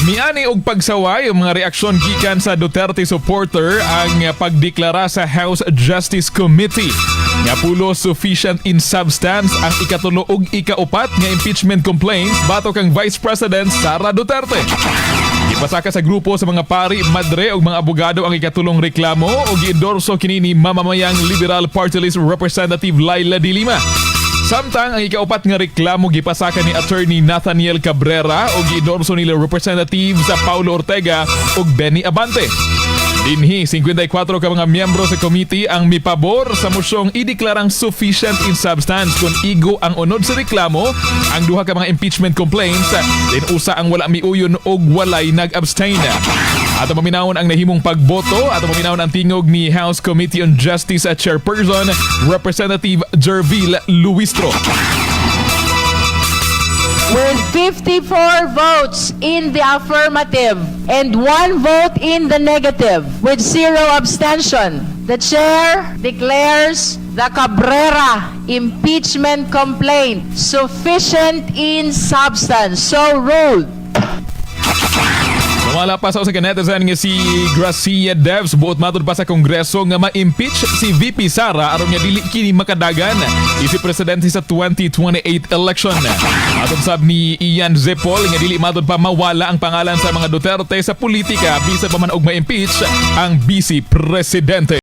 Miani og pagsaway ang mga reaksyon gikan sa Duterte supporter ang pagdeklara sa House Justice Committee nga pulos sufficient in substance ang ikatulo ug ikaupat nga impeachment complaints batok kang Vice President Sara Duterte. Gipasaka sa grupo sa mga pari, madre ug mga abogado ang ikatulong reklamo ug giendorso kini ni mamamayang Liberal Party List Representative Leila de Lima. Samtang ang ikaupat nga reklamo gipasaka ni Attorney Nathaniel Cabrera ug giendorso nila Representative sa Paulo Ortega ug Benny Abante. Dinhi, 54 ka mga miyembro sa committee ang mipabor sa mosyong ideklarang sufficient in substance kung igo ang unod sa reklamo ang duha ka mga impeachment complaints, din usa ang wala miuyon og walay nag-abstain. Ato paminawon ang nahimong pagboto, ato paminawon ang tingog ni House Committee on Justice at Chairperson Representative Gerville Luistro. With 54 votes in the affirmative and one vote in the negative, with zero abstention, the chair declares the Cabrera impeachment complaint sufficient in substance. So ruled. Sumala pa sa usa ka netizen nga si Gracia Devs, buot matod pa sa Kongreso nga ma-impeach si VP Sara aron nga dili kini makadagan isip presidente sa 2028 election. Atong sab ni Ian Zepol nga dili matod pa mawala ang pangalan sa mga Duterte sa politika bisan pa man og ma-impeach ang vice presidente.